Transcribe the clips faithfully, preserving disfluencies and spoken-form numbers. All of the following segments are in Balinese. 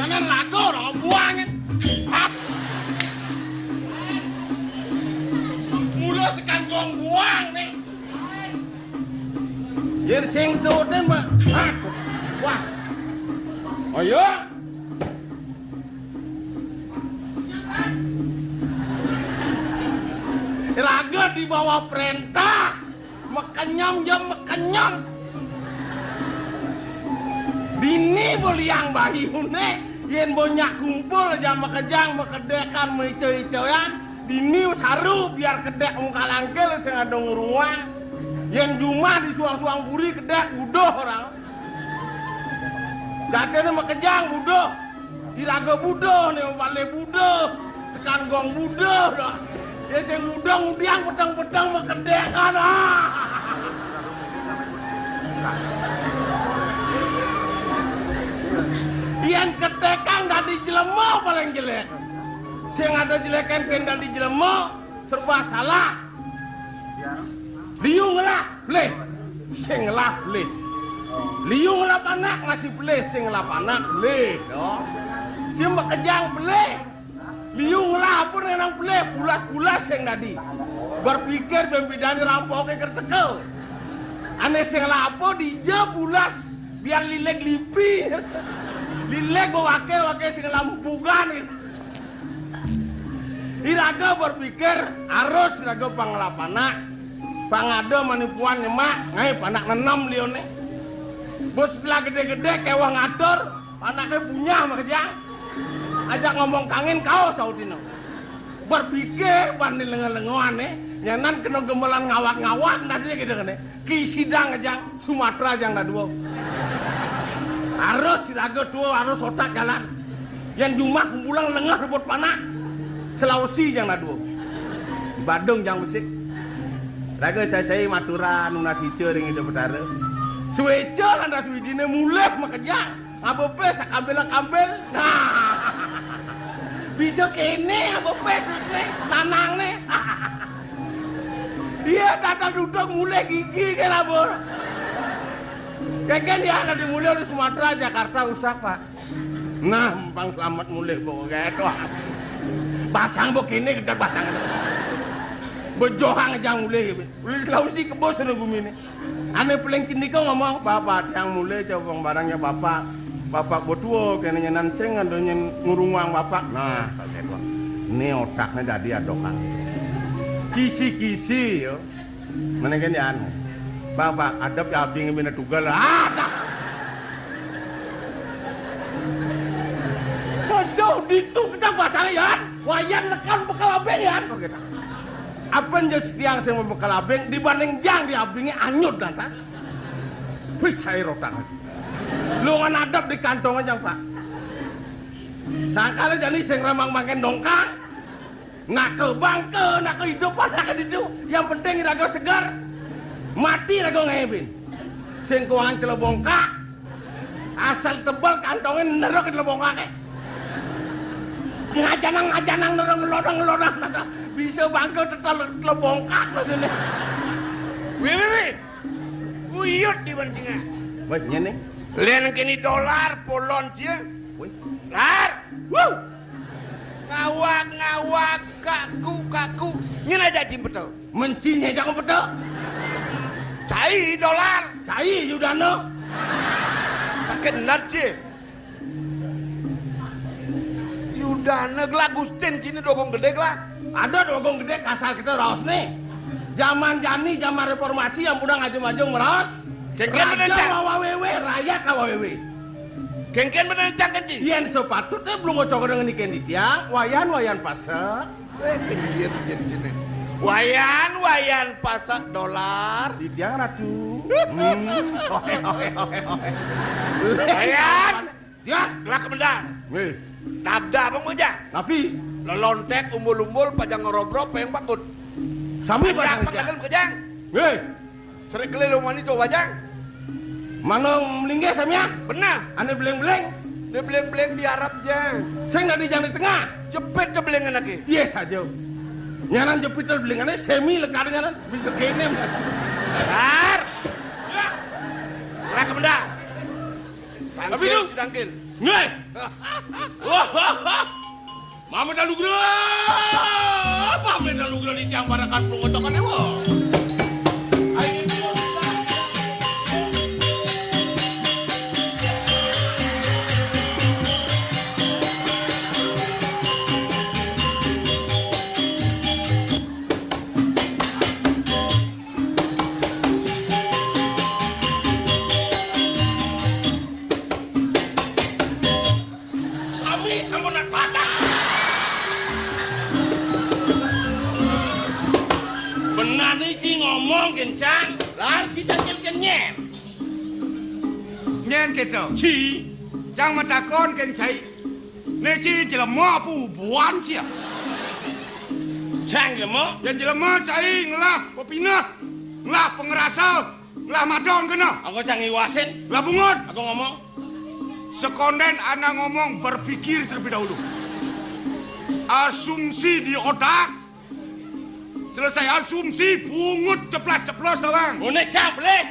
Nang lagu orang buangin. Hah? Mula sekan gong buang nih. Yen sing tutin mah. Hah? Wah. Ayo. Raga di bawah perintah. Mekenyong ya mekenyong. Dini beliang bayune, yen bonyak kumpul aja makejang, makedekan, maico-icoan, dini saru biar kedek mung kalangkil sing ada ngurungang. Yen jumah di suang-suang buri kedek buduh orang. Jatene makejang buduh. Iraga buduh, ne pale buduh, sekan gong buduh dah. Ya sing muda ngudiang peteng-peteng makedekan. Ah. Yen ketekang dadi jelema paling jelek. Sing ada jelekan ken dadi jelema serba salah. Liu ngelah, pelih. Sing ngelah, pelih. Liu ngelah panak, masih pelih. Sing ngelah panak, pelih. Yo. Sing makejang, pelih. Liu ngelah apa nang pelih, pulas-pulas sing dadi. Berpikir bembidan rampoke kerteke. Ane sing ngelah apa dija pulas, biar lileg lipi. Lileg bawa wake, wake sing ngelah empugan. Iraga berpikir, harus iraga pang ngelah panak. Pang ada manipuan nyemak, ngai panak nenem lione. Bos setelah gede-gede kewah ngatur, panaknya punya makejang. Ajak ngomong kangin kau sautino. Berpikir banding lengo-lengoan, eh. Nyanan kena gemelan ngawak-ngawak, nasnya gitu kan, eh. Ki sidang aja, Sumatera aja ndak dua. Harus siraga tua, harus otak jalan. Yang jumah kumpulan lengah rebut panah. Sulawesi aja ndak dua. Badung jang besik. Raga saya-saya maturan, nunas ica ring Ida Betara. Sueca lantas widine mulih makejang. Ngabepes, sakambil-kambil. Nah. Bisa kene ngabepes terus ne, nanang ne. Iya, tata duduk mulai gigi ke labur. Keken ya, nanti mulai di Sumatera, Jakarta, usah, Pak. Nah, empang selamat mulai, Bok. Kayak tuh. Basang, Bok, ini gedek basang. Bejohang aja mulai. Mulai Sulawesi ke bos sana gumi ini. Ane paling cendika ngomong, "Bapak, tiang mulai coba barangnya Bapak. Bapak betua, kene nyenan sing ada nyen ngurungang Bapak." Nah, kaget, Bang. Ini otaknya dadi adokan. Kisi-kisi, yo. Mendingan ya, anu. "Bapak, adep ya abing bina tugal." Ah, dah. Aduh, ditu kita pasang, Yan. Wayan nekan bekal abing, Yan. Oke, dah. Apa yang jadi tiang saya membekal abing dibanding jang di abingnya anyut lantas. Wih, saya rotan. Lu ngan adep di kantong aja, Pak. Sangkala jani sing ramang mangken dongkang. Nak ke bangke, nak ke hidup, nak ke ditu. Yang penting iraga segar. Mati iraga ngebin. Sing kuangan celebongkak. Asal tebal kantongnya nerok celebongkake. Ngajanang-ngajanang nerok ngelodang-ngelodang. Bisa bangke tetel celebongkak maksudnya. Wih, wih, wih. Uyut di bantingan. Wih, nyene. Len kini dolar, polon cia. Wih. Lar. Wuh. Ngawak, ngawak, kaku, kaku. Nyen aja jim betul. Mencinya jangan betul. Cai dolar. Cai Yudana. Sakit nat cia. Yudana gela Gustin cini dogong gede gela. Ada dogong gede kasar kita raos nih. Zaman jani, zaman reformasi yang udah ngajung-ngajung meraos. Kengken bener, Cang. Raja lawa wewe, rakyat lawa wewe. Kengken bener, Cang, kan, Ci? Yen sepatutnya belum ngocok dengan ikan di tiang, wayan, wayan pasek. Eh, kenjir, jir, cine. Wayan, wayan pasek dolar. Di tiang ratu. Hmm. Oke, oke, oke, oke. Wayan. Tiang. Kelak kemendan. Weh. Dabda apa mujang? Tapi. Lelontek, umbul-umbul, pajang ngerobrob, payung pakut. Sami pajang pajang pakut, Jang. Weh. Serik kelilu mani to bajang. Manong melingge samia? Benah. Ane beleng-beleng? Dia beleng-beleng di Arab, Jang. Sing dadi jang di tengah. Jepit ke belengan lagi. Iya saja. Nyanan jepit ke belengane semi lekar nyanan bisa kenem. Dar. Ya. Lah kemendan. Tapi lu. Tangkil, tangkil. Nih. Wah. Mame Danugra. Mame Danugra di tiang parakan pelongocokan dewa. Ayo. Sami sampun nak patah. Benani ci ngomong kencang, lan ci tangkil kenyen. Nyen keto. Ci. Cang matakon ken cai. Ne ci jelema apa ubuan ci ya? Cang jelema? Ya jelema cai ngelah pepineh, ngelah pengerasa, ngelah madon kena. Aku cang iwasin. Lah bungut. Aku ngomong. Sekonden anak ngomong berpikir terlebih dahulu. Asumsi di otak. Selesai asumsi, bungut ceplas-ceplos tawang. Ngone cang pelih.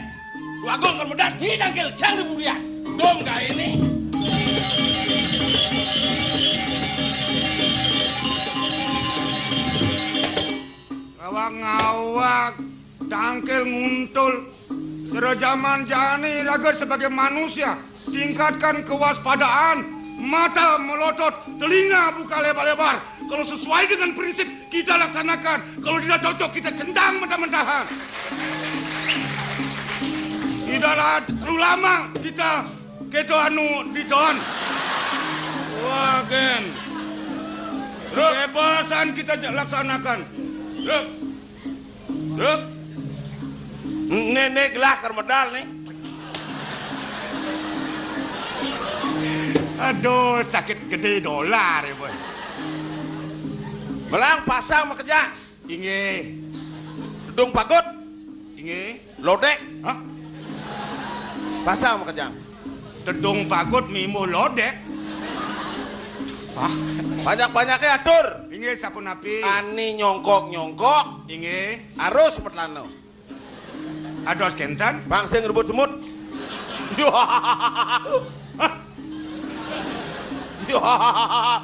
Wagung kan modal ci tangkil cang di burian. Dong kae ini. Ngawak-ngawak, tangkil nguntul. Kero zaman jani raga sebagai manusia, tingkatkan kewaspadaan, mata melotot, telinga buka lebar-lebar. Kalau sesuai dengan prinsip, kita laksanakan. Kalau tidak cocok, kita centang mentah-mentahan. Tidaklah terlalu lama kita keto anu diton. Wah, gen. Kebebasan kita laksanakan. Truk. Truk. Nih, nih gelah keur medal nih. Aduh, sakit gede dolar ya, boy. Belang pasang makejang. Inggih. Tedung pagut. Inggih. Lodek. Hah? Pasang makejang. Tedung pagut mimbuh lodek. Hah? Banyak-banyaknya atur. Inggih, sapunapi? Ani nyongkok-nyongkok. Inggih. Arus metlana. Ados kenten? Pang sing rebut semut. Hah?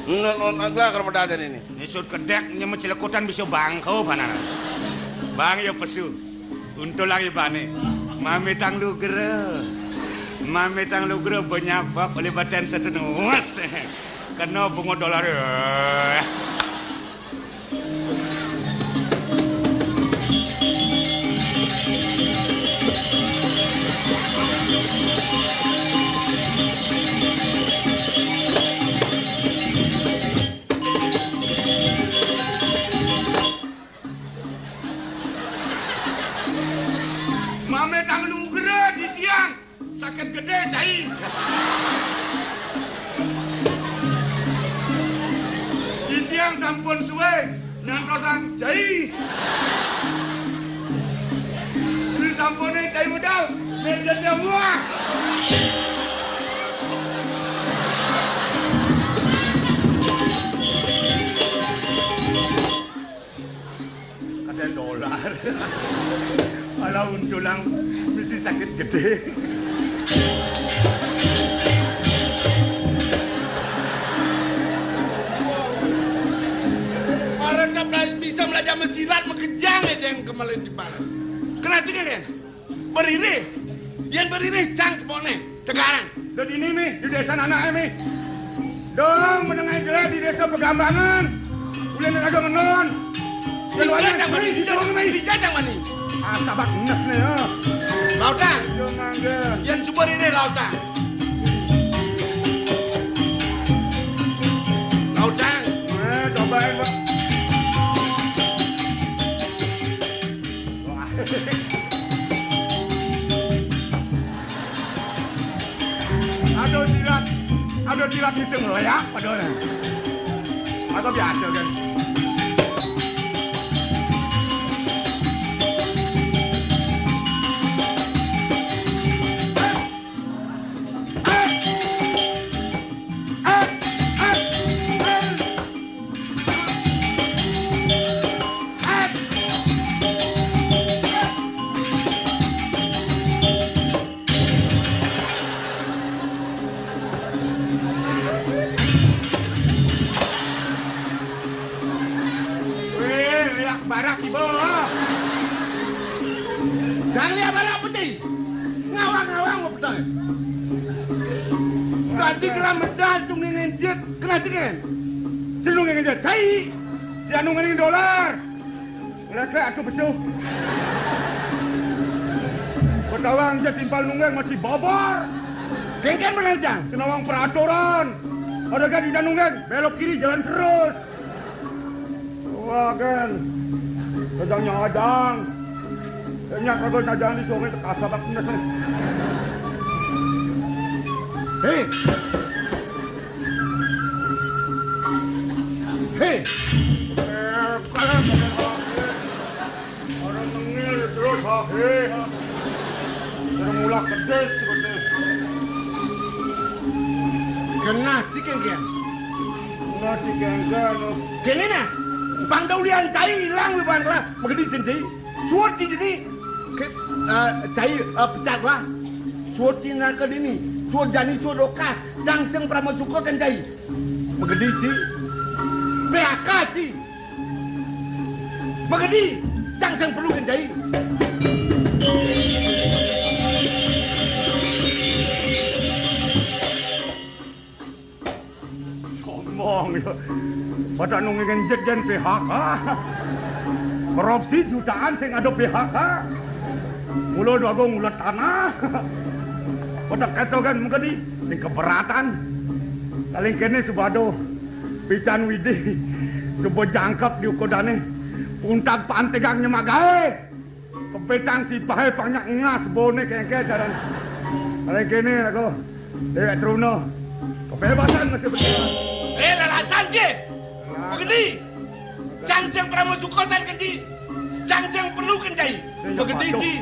Nun, nun, agla keur medal jani ini. Nisut kedek nyemut celekutan bisa bangkau panan. Bang ya pesu. Untul lagi bane. Mamitang lugra. Mamitang lugra banyak bak oleh badan setenus. Kena bunga dolar. Mame tangan ugra di tiang. Sakit gede, cai. Titiang sampun suwe ngantosan cai. Ini sampune cai medal, meja dia muah. Kadang dolar. Malah untulang mesti sakit gede. Orang tak bisa belajar mesilat, mekejang ya yang kemarin di balik. Kena juga kan? Beririh. Yang beririh cang kepone. Tegarang. Dot ini mi, di desa anak mi. Dong, menengah jelas di desa Pegambangan. Ulin ada ngenon. Yang luar Tiga yang cang mani, di Tiga, Tiga, Tiga cang mani. Ah, sabak nes nih ya. Lautang. Yo mangga. Yang coba ini lautang. Lautang. Eh, cobain, Pak. Wah. Aduh, silat. Aduh, silat bisa ngeleak padahal. Atau biasa kan? Barak iba. Jang liat barak peti. Ngawang-ngawang mau petai. Tadi kena medal tu ngingin jet, kena cengen. Sinu ngingin jet, cai. Dia nu ngingin dolar. Ngelakak atu pesu. Petawang je timpal nunggeng masih babar. Kengken benar, Jang. Senawang peraturan. Ada kan tidak nunggeng, belok kiri jalan terus. Wah, kan. Kejang nyadang. Nya kagak nyadang di sungai tekasa bak ndas. Hei. Hei. Orang mengil terus, ha, hei. Orang mulak pedes, seperti. Genah cikin kian. Genah cikin kian, oh. Kene nah, pang daulian cai ilang wiban kelah, magedi cen cai. Suud ci jeni, ke, eh, cai, eh, pecat kelah. Suud ci narka dini, suud jani, suud okas, cang sing pramasuka kan cai. Magedi ci. P H K ci. Magedi, cang sing perlu kan cai. Sombong ya. Pada nunggu ngenjet jen P H K. Korupsi jutaan sing ada P H K. Mula dua agung mula tanah. Pada kata kan magedi sing keberatan. Paling kene subado pican widi suba jangkep di ukodane. Puntag pantegang nyemak gae. Kepetang si pahe pang nyak ngas bone kengke jalan. Paling kene aku. Dewek Truna. Kebebasan masih berjalan. Eh, lalasan je. Magedi. Cang sing pramasuka san kenci. Cang sing perlu kencai. Magedi ci.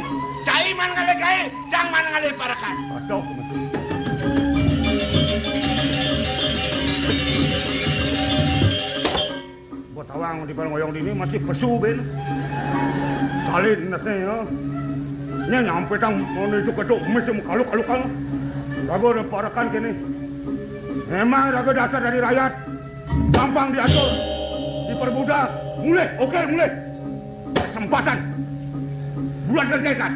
Cai man ngalih gae, cang man ngalih parekan. Aduh. Buat tawang di barang oyong dini masih pesu ben. Salin nasi ya. Nya nyampe tang mana itu ketuk emis yang kaluk-kalukan. Raga ada parekan kene. Memang raga dasar dari rakyat. Gampang diatur, dipermudah. Mulih, oke, mulih. Kesempatan. Bulan kerjakan.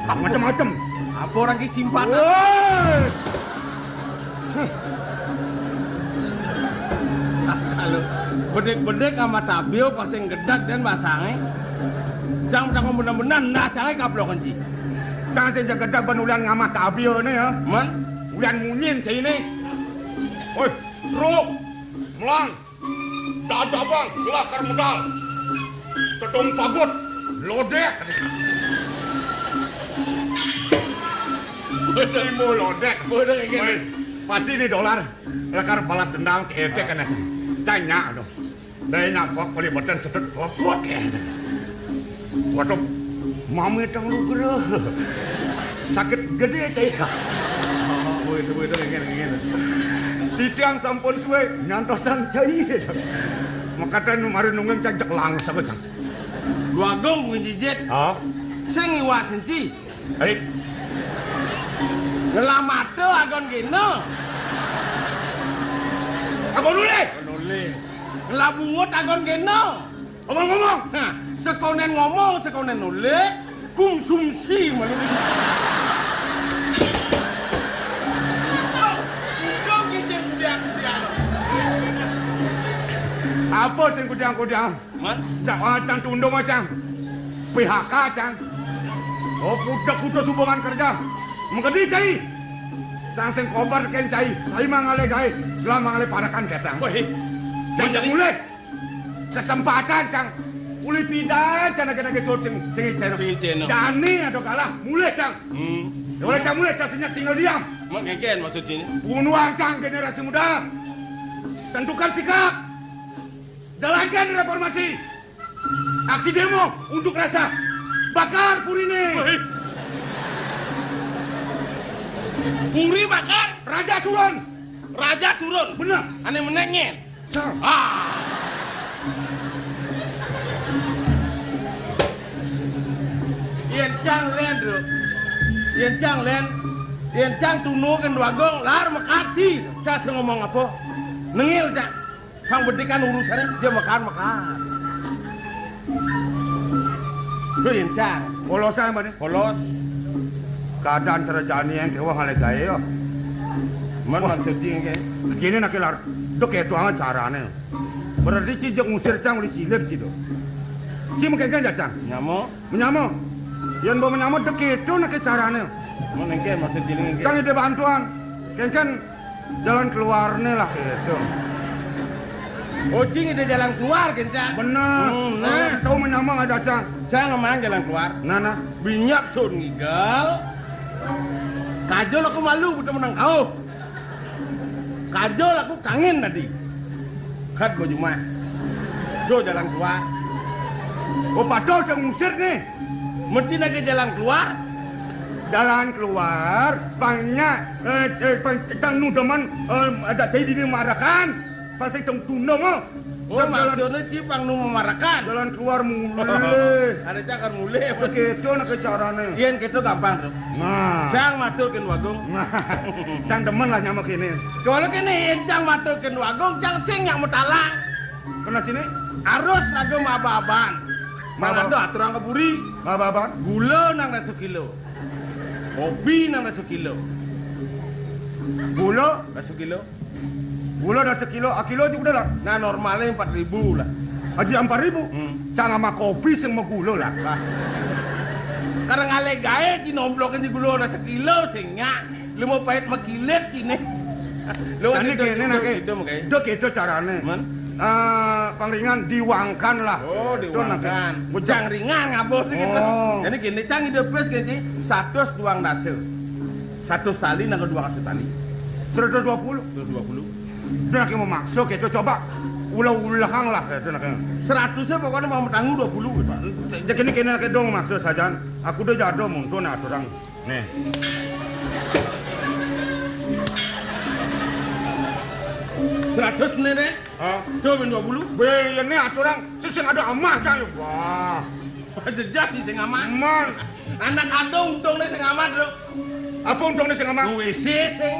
Macam-macam. Apa orang ki simpatan? Woi. Kalau bedek-bedek sama tabio pasing gedak dan basange. Cang tanggung benar-benar nah cange kaplok kenci. Cang sing gedak ban ulian ngamah tabio ne ya. Man? Ulian munyin sini. Oi, truk, melang, dadabang, gelakar medal, tedung pagut, lodek. Simo lodek. Woi, pasti ni dolar. Lekar balas dendam ke etek kan. Tanya tu. Dai nyak kok beli badan sedek kok kuat ke. Waduh, mami tang lu gera. Sakit gede cai. Woi, woi, ingin, ingin. Titiang sampun suwe nyantosan cai. Makatan mari nunggeng cajak langsung cang. Dua gong ngejijet. Hah? Sing iwak senci. Hei. Ngelamate agon kene. Agon nulih. Nulih. Ngelabungut agon kene. Ngomong-ngomong. Nah, sekonen ngomong, sekonen nulih, konsumsi malu. Udah ki sing kudiang-kudiang. Apa sing kudiang-kudiang? Man? Cak, ah, cang tundung, ah, cang. P H K, cang. Oh, putus-putus hubungan kerja. Mengkedi, cai. Cang sing kobar ken cai. Cai mah ngalih gae. Gelah mah ngalih parekan, cang. Woi. Cang, cang mulih. Kesempatan, cang. Ulih pidan, cang, nage-nage sut sing, sing iceno. Sing iceno. Jani ada kalah, mulih, cang. Hmm. Ya, oleh cang mulih, cang senyap tinggal diam. Mak ngeken maksud sini? Bunuh, cang, generasi muda. Tentukan sikap. Jalankan reformasi. Aksi demo unjuk rasa. Bakar purine. Woi. Puri bakar. Raja turun. Raja turun. Bener. Ane menengen. Cang. Ah. Yen cang len, Bro. Yen cang len. Yen cang tunu ken wagong lar mekati. Cang sing ngomong apa? Nengil, cang. Pang bedikan urusane, dia mekar-mekar. Duh, yen cang. Polos ae, Mbak. Polos. Kadang cara jani yang kéweh ngalih gaé ya. Men maksud ci ngké? Kéné nak lar. Duh, kéto aja carané. Berarti ci jek ngusir cang uli silip ci do. Ci mengkéngkén jacang. Nyama? Menyama. Yén mbok menyama duh kéto nak carané. Men engké maksud ci ngké? Cang ide bantuan. Kéngkén jalan keluarné lah kéto. Oh, ci ngidé jalan keluar, kéné cang. Bener. Hmm, nah. Tahu menyama nggak jacang. Cang ngemang jalan keluar. Nah, nah. Binyak sun ngigel. Kajol aku malu, betul menang kau. Kajol aku kangin tadi. Kat baju mah. Jo jalan keluar. Oh, padahal saya ngusir nih. Mesti lagi jalan keluar. Jalan keluar, banyak, eh, eh, pang-, tang nu demen, eh, ada saya di marakan. Pas saya tong tunda mah. Oh, jalan, maksudnya ci pang nu memarakan. Jalan keluar mulih. Ada cakar mulih. Ya, kéto nak carané. Yén kéto gampang, Bro. Nah. Cang matur kén Wagung. Nah. Cang demen lah nyama kéné. Kalau kéné yén cang matur kén Wagung, cang sing nyak metalang. Kena sini? Arus lagu maba-aban. Maba-, mangado aturang ka puri. Maba-aban. Gula nang dasa kilo. Kopi nang dasa kilo. Gula? Dasa kilo. Gula dasa kilo, akilo juga udah lah. Nah, normalnya empat ribu lah. Aji empat ribu? Hmm. Cang sama kopi sing magula lah. Lah. Karena ngalih gaé ci nomblokin di gula dasa kilo sing nyak. Lu mau pahit makilit ci né. Lu kan kéné nak, duh kéto carané. Men? Eh, pangringan diwangkan lah. Oh, diwangkan. Bujang ringan ngabul sih gitu. Oh. Jadi gini, cang ide pes gini, satus duang dasa. Satus tali nang duang dasa tali. Seratus dua puluh. Seratus dua puluh. Itu nak memaksa kéto coba ulah-ulahang lah kéto nak. Seratusnya pokoknya mau tangguh dua puluh gitu. Jadi gini nak dong memaksa saja. Aku udah jado muntun aturang. Nih. Seratus nih, nih. Hah? Tuh, ben dua puluh. Bé, ini aturang sing ada amah cang. Wah. Jelas sih sing amah. Man. Anak ada untungnya sing amah, Bro. Apa untungnya sing amah? W C sing.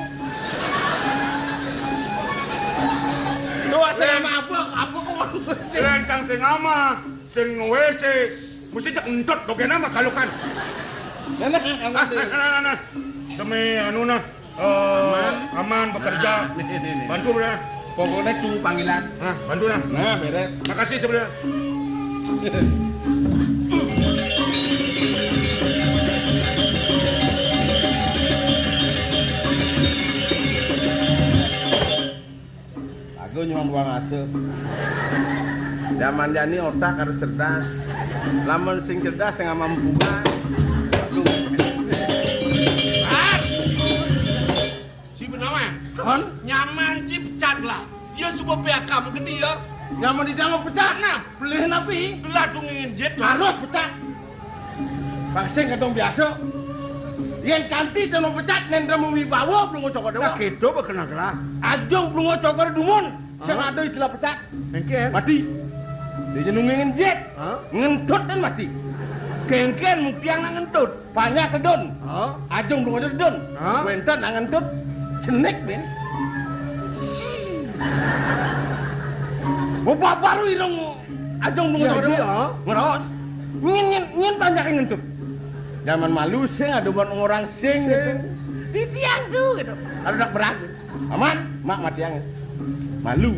Tuh, sing amah apa? Apa kok W C? Lentang sing amah, sing W C. Mesti cek entut, dogen apa kalukan? Nah, nah, nah, nah, nah, nah. Demi anu nah. Eh, aman. Aman bekerja. Nah, nih, nih, nih. Bantu, Bro. Pokoknya tunggu panggilan. Nah, bantu nah. Nah, beres. Makasih sebenarnya. Aku nyuman wong asuh. Zaman jani otak harus cerdas. Lamun sing cerdas sing amah mpugas. Aduh. Ah! Ci benawan. Kon? Nyaman ci pecat lah. Ya sebab P H K mengke dia. Nyaman ditanggung pecat. Nah. Beli napi? Lah dungingin jet. Harus pecat. Bang sing kadung biasa. Yén kanti teno pecat néntra mung wibawa Plunga Cokor Dewa. Nah, kéto bekenang lah. Ajung Plunga Cokor dumun. Sing ada istilah pecat. Engké. Mati. Dia jenungé ngenjit. Hah? Ngentut dan mati. Kéngkén mung tiang nak ngentut. Banyak tedun. Hah? Ajung Plunga Cokor tedun. Hah? Wénten nak ngentut. Jenik, Ben. Bapak baru irung. Ajung Plunga Cokor Dewa. Ngeros. Nyén, nyén, nyén panjake ngentut. Zaman malu sing ada buat orang sing gitu. Titiang tuh gitu. Kalau nak berang. Aman, mak matiang. Malu.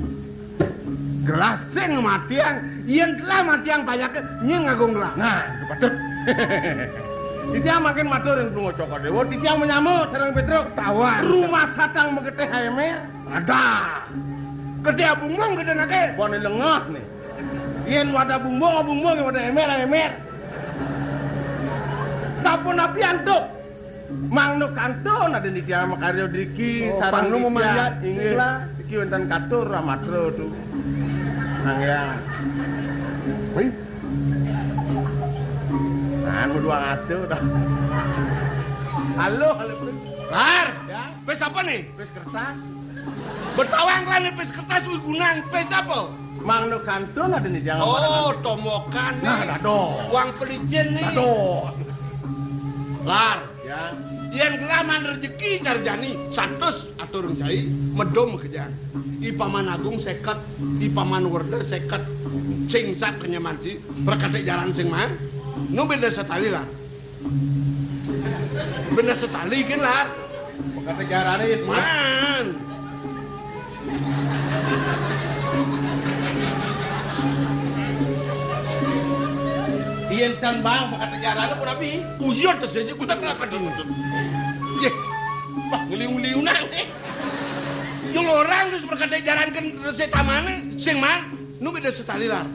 Gelah sing matiang, yén telah matiang panjake nyén ngagung gelah. Nah, itu patut. Titiang makin matur ring Plunga Cokor Dewa, titiang menyama sareng Petruk. Tawan. Rumah satang megeteh aemer. Ada. Gedé abungbung gedé nake. Bone lengah nih. Yén wadah bungbung, bungbung, yén wadah emer, emer. Sapunapi antuk? Mangda kantun ada nitya makarya driki. Oh, sareng pangnu nitya, memanjat, inggih. Sila. Iki wénten katur ramatra tu. Nang ya. Wih. Nah, kudu ngasuh dah. Halo, halo, Pris. Lar. Ya. Pis apa nih? Pis kertas. Betawang kan pis kertas wigunan, pis apa? Mangda kantun ada nih, jangan. Oh, tomokan nih. Nah, dados. Uang pelicin nih. Dados. Lar. Ya. Yén gelaman rejeki cara jani, satus atur cai, medum kejang. I Paman Agung seket, I Paman Werda seket. Sing sap kenyaman ci, prakatik jaran sing man. Nu béda satali, Lar. Béda satali gén, Lar. Bekas jarané, yén, Man. Yén tan, Bang, bekas jarané pun abi. Uyut téh séja kuda kelakar dini. Yé. Wah, ngeliu-ngeliunan, eh. Yén orang terus berkata jarankan resé tamané, sing Man. Nu béda satali, Lar.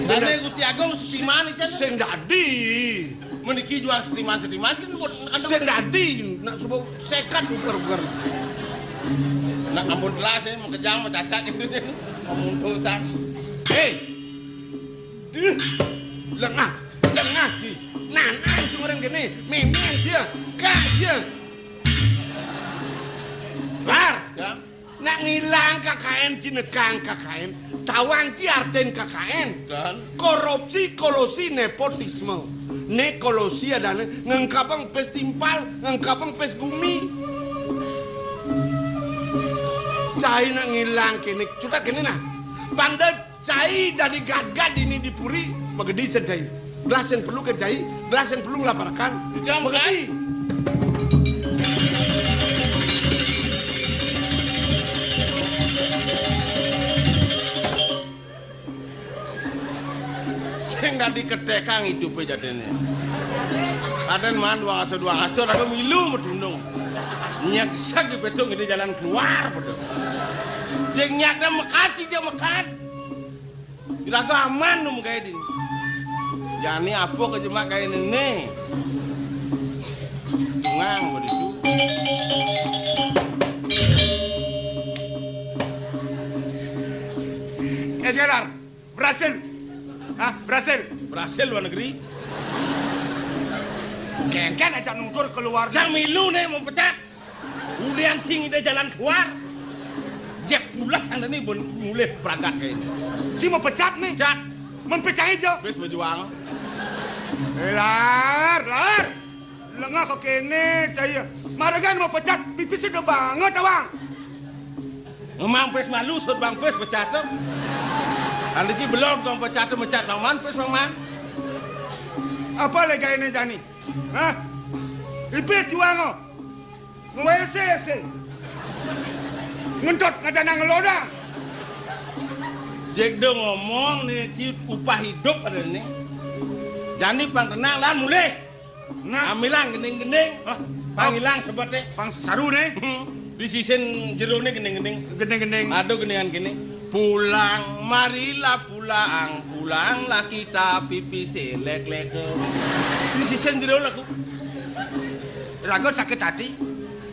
Béda. Dadi Gusti Agung setiman, Ican. Sing dadi. Meniki jual setiman-setiman, kan buat ada. Sing dadi, nak suba sékat uger-uger. Nak ampun telas, ya, mau kejang, mau cacat, gitu, kan. Mau muntung, sang. Hei! Duh, lengah, lengah, si. Nanan, si orang gini, mémén, si, ya. Kak, si, ya. Lar. Ya. Nak ngilang K K N, ci nekang K K N, tawang ci artin K K N. Dan? Korupsi, kolusi, nepotisme. Né kolusi adané ngengkabang pés timpal, ngengkabang pés gumi. Cai nak ngilang kéné, cutat kéné nah. Pang da Cai dadi gatgat dini di puri, magedi sén cai. Gelah sén perlu kén cai, gelah sén perlu nglaparkan. Jam magedi. Sing dadi ketekang idupé jadiné. Kadén Man dua ngaso, dua ngaso, raga milu medunung. Nyeksek di pétung ini jalan keluar, betul. Jeng nyata mekat, sih, jeng mekat. Iraga aman nu magaé dini. Jani apa ka jemak gaé néné? Tungang baditu. Eh, Jelar, berhasil. Hah, berhasil? Berhasil luar negeri. Kéngkén ajak nutur keluar. Jang milu né mau pecat. Ulian sing ida jalan keluar. Jek pulas anda ni bun mulih pragat kayak ini. Si mau pecat nih. Pecat. Mempecah aja. Bes berjuang. Eh, Lar, Lar. Lengah kok kene, cai. Maregan mau pecat, pipis udah banget, awang. Memang pes malu, sud bang pes pecat tuh. Anda ji belum kau pecat tuh, mecat bang Man, pes bang Man. Apa lagi ini, Jani? Hah? Pipis juang, oh. Ngwese-ese. Ngentot ngajana ngelodang. Jek do ngomong nih, ci upah hidup ada nih. Jani pang tenang lah, mulih. Nah. Amilang gending-gending. Hah? Pangilang sebete. Pang saru nih. Hmm. Di sisin jero nih gending-gending. Gending-gending. Aduh, gendingan gini. Pulang, marilah pulang, pulanglah kita pipis lek-lek. Di sisin jero laku. Raga sakit hati.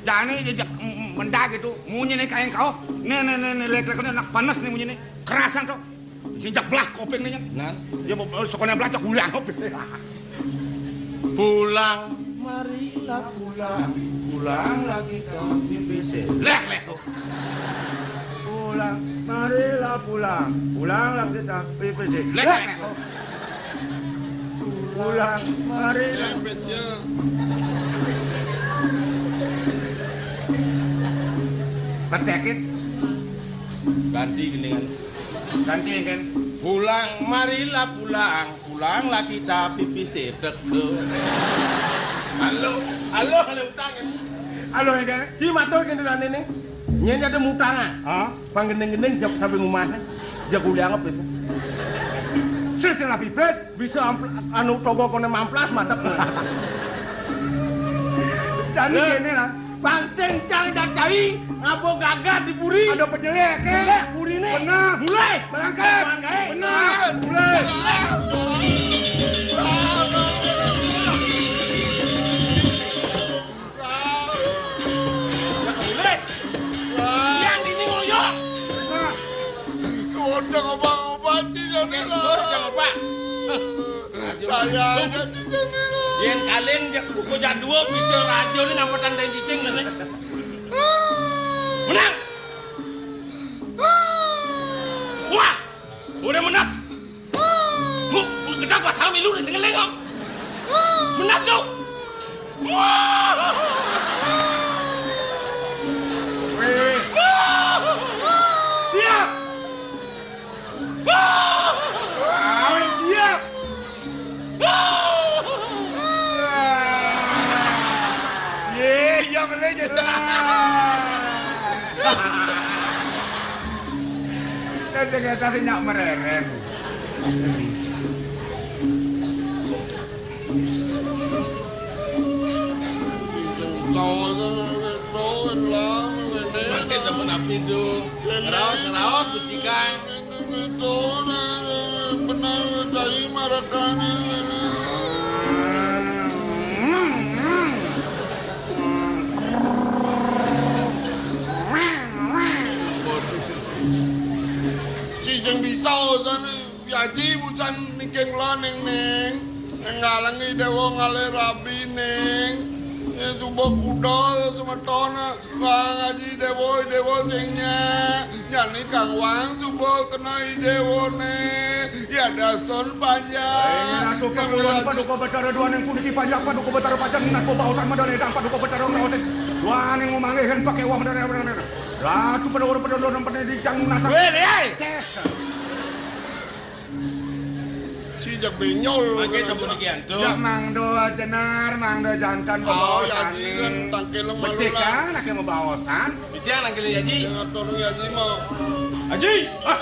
Jani jejak mendag gitu. Munyi nih kain kau. Nih, nih, nih, nih, lek-lek, nih, nak panas nih munyi nih. Kerasan tuh. Sinjak belah koping nih. Nah. Dia mau, eh, sekolah belah cak ulang koping. Pulang, marilah pulang, pulanglah kita pipis. Lek, lek tuh. Pulang, marilah pulang, pulanglah kita pipis. Lek, lek tuh. Pulang, marilah. Petekit. Ganti gendingan. Ganti kan. Pulang, marilah pulang, pulanglah kita pipis teke. Halo, halo, halo utang ini. Halo, ya kan? Si matur kan dulu ini. Nyen ada mutang ah. Hah? Pang gending-gending siap sampai rumah. Jago udah anggap bisa. Silsilah pipis. Bisa ampl-, anu, togo kone mamplas, mantap. Jani kene lah. Pang sing cang dak cai, ngabo gagah di puri. Ada penyelek, ke? Penyelek, puri nih. Benar. Mulai. Berangkat. Benar. Mulai. Yang ini ngoyok. Nah. Sudah ngobah-ngobah, Cik, ya, Oke, Nila. Sudah ngobah. Saya aja, Cik, ya, Nila. Yen kalian jak buku jadwal bisa radio ini nampak tanda cicing, nih. Menang. Wah, udah menang. Mu, mu gedang pasal milu di sini lengok. Menang dong. Weh. Siap. Wah, weh, siap. Sing éta sing nyak mereren. Mangke sampun api tu. Raos, raos, becikang. Benar, cai marekane. Sing bisa usan Aji bucan niki kula ning, ning. Ngalengi dewa ngalih rabi ning. Ya, suba kuda semeton. Wang Aji dewa, dewa sing nyak. Jani kang wang suba kena i dewane. Ya dason panjang. Ayo, ratu paduka Betara duaning puniki panjang paduka Betara pacan nas baosan madane dang paduka Betara ngaosin. Duaning memanggih kan pakai wah madane. Ratu Pandhawa Pandhawa Pandhawa Pandhawa Dijang Nasar. Weh, lihai. Ces. Ci jak benyol. Mangke sampun iki antuk. Jak mangda jenar, mangda jantan. Oh, ya, Aji, kan tangkil malu. Becik lah. Kan, anake mabaosan. Titiang nangkil ya, Aji. Ngatur ya, Aji, mau. Aji. Ah.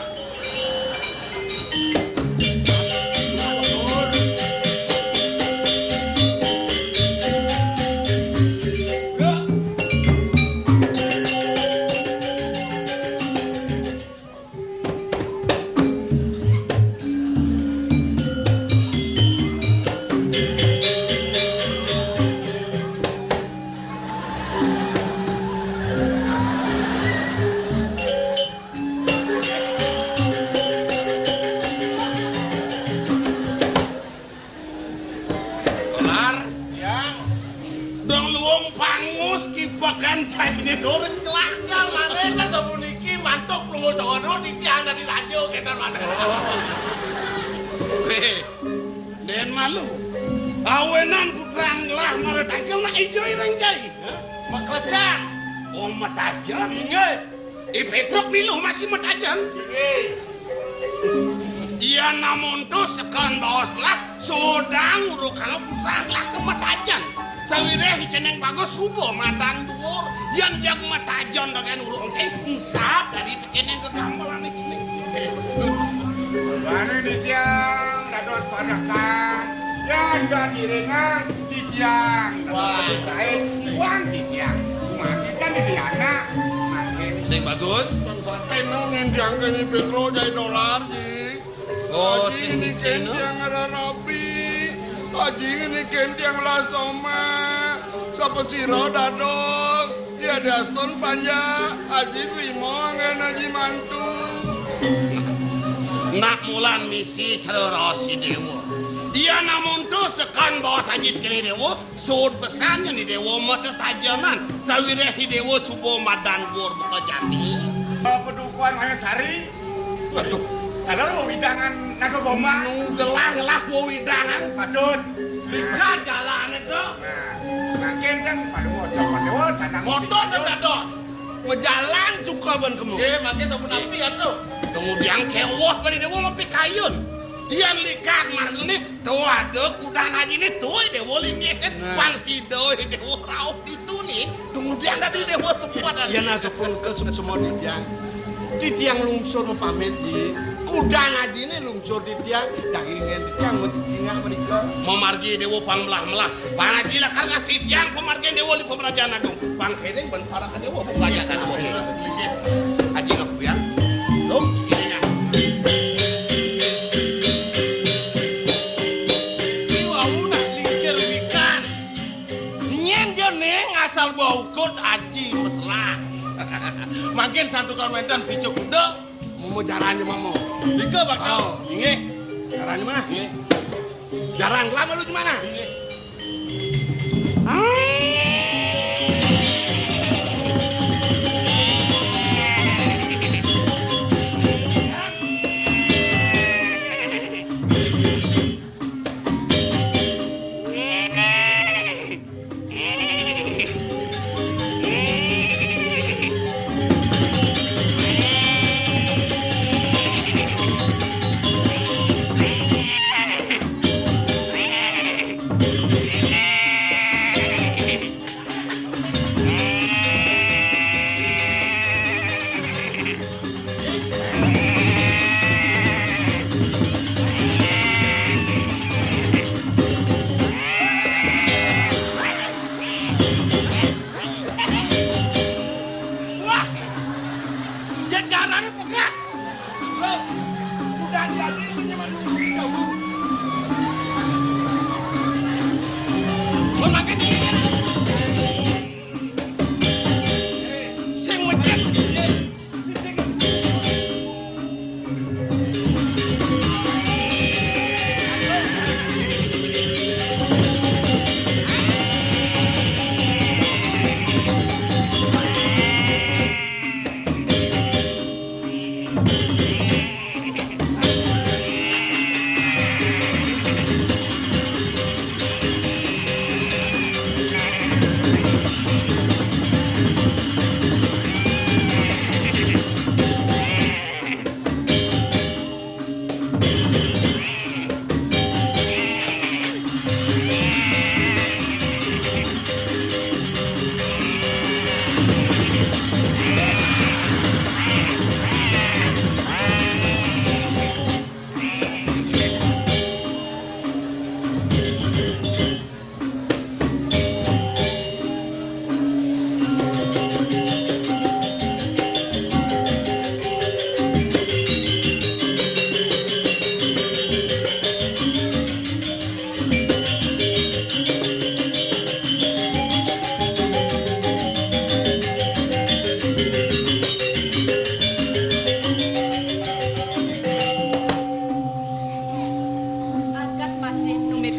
Dolar. Yang. Dong luung pangus kipekan caine doreng kelakar. Yang mana ta sapuniki mantuk lunga dono titiang dadi raja kenten mana. Weh, den malu. Awenan putrang gelah mara tangkil nak ijo ireng cai. Hah? Maklecan. Oh, matajan. Inggih. I Petruk milu masih matajan. Inggih. Iya namun tu sekan baos lah sodang uruk kalau putrang lah ke matajan. Sawireh ceneng bagus suba madan duur. Yan jag matajan dengan uruk engke ensat dari tekene ke gambelan ceneng. Mane titiang dados parekan. Yan jan iringan titiang dados parekan. Wan titiang. Mati kan di anak. Mati. Sing bagus. Tenang ngendiang kene Petro jai dolar, Ji. Oh, Aji sing ini sing, no? Kentiang rarapi. Aji ini kentiang lasoma. Sapa sira dadok? Ya dason panjak. Aji trima anggen Aji mantu. Nak mulan misi cara raos i dewa. Iya namun tu sekan baos Aji tekene dewa. Suud pesan yen i dewa mata tajaman, sawireh i dewa suba madan gur buka jati. Eh, Padukuhan Mayasari. Waduh. Ada wewidangan Naga Gombang. Nu gelah-gelah wewidangan. Patut. Lihat jalane, Tru. Nah, makin kan pada wajah pada wajah sanang. Motor kan dados. Majalan suka ban kemu. Nggih, mangke sampun api atuh. Kemudian kewah pada dewa mapi kayun. Yan likat margane, to ada kudan ajine to i dewa linggih. Nah. Pang sida i dewa rauh ditu ning, kemudian dadi dewa sepat. Yan asupun ke suksma titiang. Titiang lungsur mapamit, Ji. Kudan ajine lungsur titiang, dagingen titiang macicingah mrika. Mamargi dewa pang melah-melah. Pang aji lakar ngasti titiang pamargin dewa li pamrajan agung. Pang kene ban para ka dewa buka aja dewa. Aji ngaku ya. Lho, ini ya. Iki wau nak lingsir wikan. Nyen jeneng asal bau kot aji mesra. Mangkin santukan wenten picuk kuda. Mau jalan aja, Mamo. Dika bakal. Oh. Inggih. Jalan mana? Inggih. Jalan lama lu gimana? Inggih.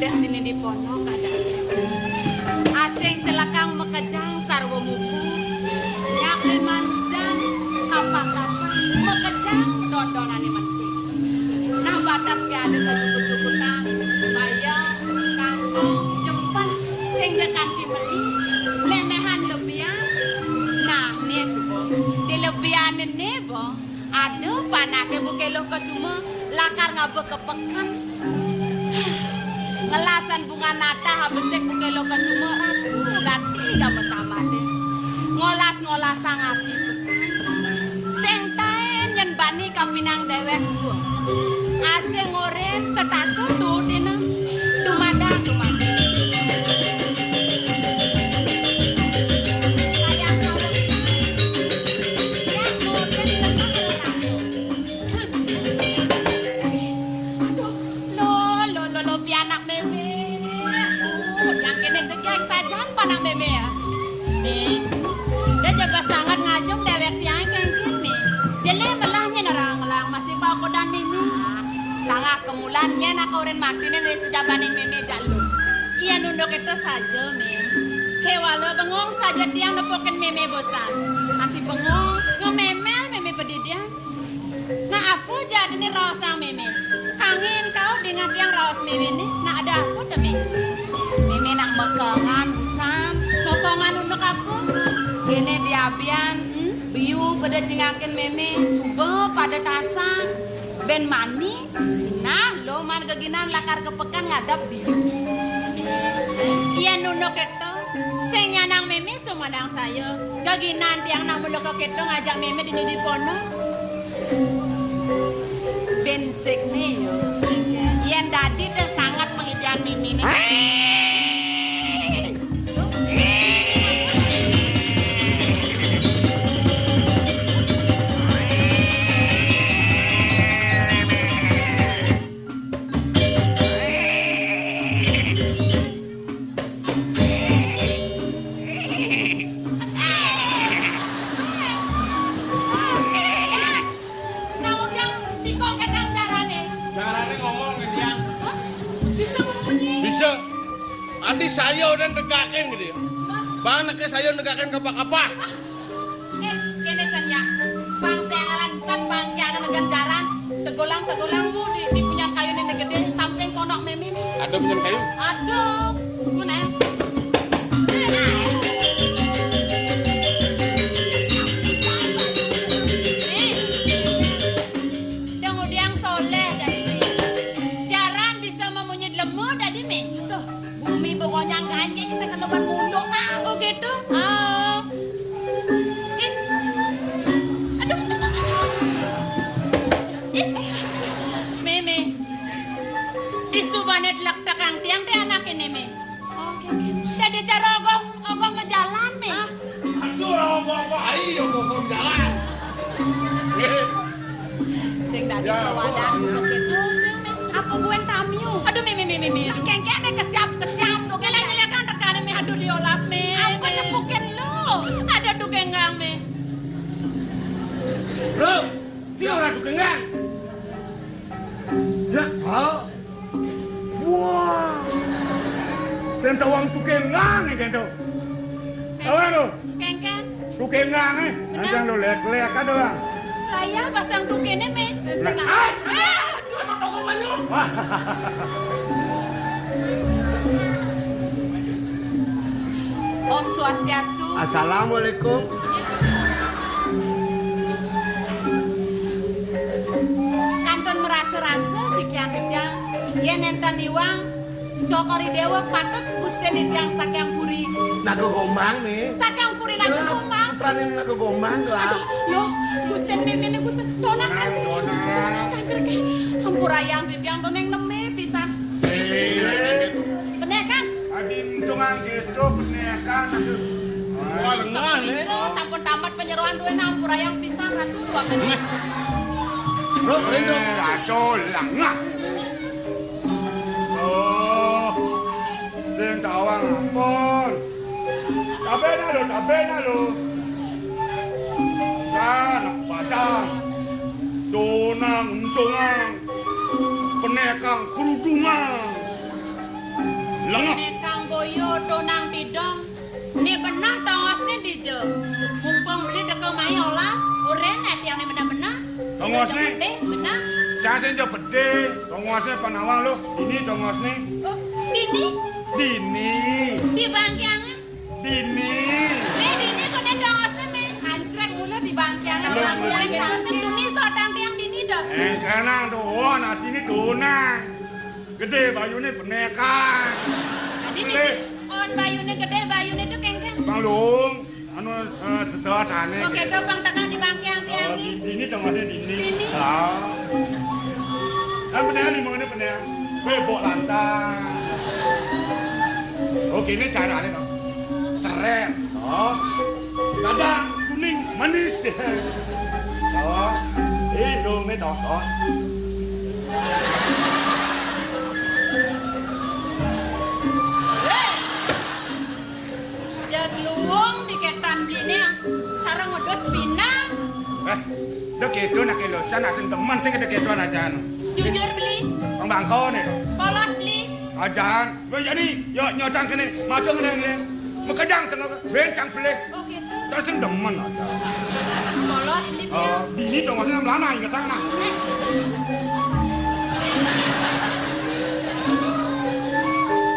Dini di ponok ada. Asing celekang makejang sarwa mupu. Nyakin manujan kapak-kapak makejang dondonane mati. Nah, batas ke ada kejukut-jukutan, bayam, kangkung, jempen, sing de kanti meli, memehan lebihan. Nah, ne suba, di lebihan ne, bo, ada panake buke Luh Kesuma lakar ngaba ke peken. Ngelasan bunga natah abesik buke Luh Kesuma rapu gati gama samade. Ngolas-ngolasang ati pesan. Sing taen nyen bani kapinang dewek dua. Asing oren setatu tu dina. Dumadak, dumadak. Aduh, lo, lo, lo, pianak meme. Oh, yang kene jegeg sajan panak meme ya. Nih, dia jaga sangat ngajum dewek tiang kengkir nih. Jele melah nyen orang melah masih pakodan meme. Sangah kemulan nyen aku oren mati nih dari sejabaning meme jalu. Iya nunduk itu saja, me. Kewala bengong saja tiang nepukin meme bosan. Anti bengong, ngememel meme pedidian. Nah, apa jadine raosang meme? Kangin kau dengan tiang raos meme ni. Nah, ada apa demi? Meme nak mekengan busan. Mekengan untuk apa? Kene diabian, hmm? Biu pada cingakin meme, suba pada tasang. Ben mani, sinah lo man geginan lakar ke pekan ngadap biu. Iya nunduk itu. Sing nyanang meme sumanang saya. Geginan tiang nak muluk ke kidung ngajak meme di nidi pono. Bensik ne yo. Yen dadi teh sangat pengidian meme ne. Nah, udiang tiko gedang carane. Carane ngomong, Diang. Hah? Bisa memunyi? Bisa. Ati saya udah negakin gitu ya. Hah? Bang, neke saya negakin kapa-kapa. Eh, kene san ya. Bang, saya ngalan san bang kiana negan jaran. Tegolang, tegolang bu di, di punyan kayu ni gede, samping ponok meme ni. Ada punyan kayu? Ada. Guna ya. Nih. Dang udiang soleh dadi ni. Jaran bisa memunyi lemu dadi me. Aduh. Bumi pokoknya ganjing sekena ban munduk, ah. Oh, gitu? Ah. Ih. Aduh. Ih. Meme. Di subane telak tekang tiang teh anak ini, me. Oh, oke, oke. Dadi cara ogong, ogong majalan, me. Ah. Aduh, ogong, ogong, ayo, ogong, ogong jalan. Sing dadi ya, kawadan begitu, sing, me. Apa buen tamiu? Aduh, me, me, me, me, me. Kengkene kesiap, kesiap, tuh. Ngelak-ngelakan tekane, me. Aduh, diolas, me. Apa me. Tepukin lu? Ada tuh genggang, me. Bro, si orang tuh genggang. Ya, kau. Wah. Sing tawang tukengang iki to. Tawang lo. Kengken. Tukengang eh. Bener. Ancang lo lek-lek ada, Bang. Lah ya, pasang tukene, me. Lah, as. Ah, aduh, toko banyu. Wah. Om Swastiastu. Assalamualaikum. Kantun merasa-rasa sikian gedang. Yen enten iwang, cokori dewa patut Gusti Nidang saking puri. Naga Gombang nih. Saking puri Naga Gombang. Putrane Naga Gombang lah. Aduh, loh, Gusti Nidang, Gusti. Tonang kanjeng. Tonang kanjeng ke. Ampurayang Nidang to ning neme pisan. Eh. Bener kan? Adi untungan gitu, bener kan? Wah, lengah nih. Sampun tamat penyeroan duwe ampurayang pisan, Ratu. Bro, Ratu lengah. Oh, sing tawang ampun. Tabena lo, tabena lo. Anak padang. Tunang untungan. Penekang kerudungan. Lengo. Né Kang Boyo tunang pidong. Né beneh tongosné dija. Mumpung beli teka mai olas, orahang tiangé beneh-beneh. Tongosné? Gedé, beneh. Sing ja gedé, tongosné panawang lo. Dini tongosné. Oh, dini? Dini. Di bangkiangé? Dini. Eh, dini koné tongosné, mé. Kancrek mula di bangkiangé. Di bangkiangé. Sing duni sodang tiang dini dah. Éngkénang doon, dini tunang. Gedé bayuné benekan. Tadi bisi on bayuné gedé, bayuné to kéngkén. Bang Lung, anu, eh, sesuatané. Oké, to bang tengah di bangkiang tiang. Oh, di, dini tengahné dini. Dini. Ah. Kan benekan lima ini benekan. Bebok lantang. Oké, ini carané, no. Serem. Oh. Kadang kuning manis. Oh. Eh, Indomie, no. Oh. Jag luung di kétan beliné, sareng wedhus pinang. Eh, da kéto nak locan, nak sing demen sing kéto-kétoan ajan. Jujur beli. Bang bangkoné to. Polos beli. Ajan. Wéh, jani, yo nyodang kéné, madeng kéné. Makejang sing bén cang beli. Oh, gitu. Terus sing demen aja. Polos beli. Oh, bini dong, maksudnya melana, inget sana. Eh,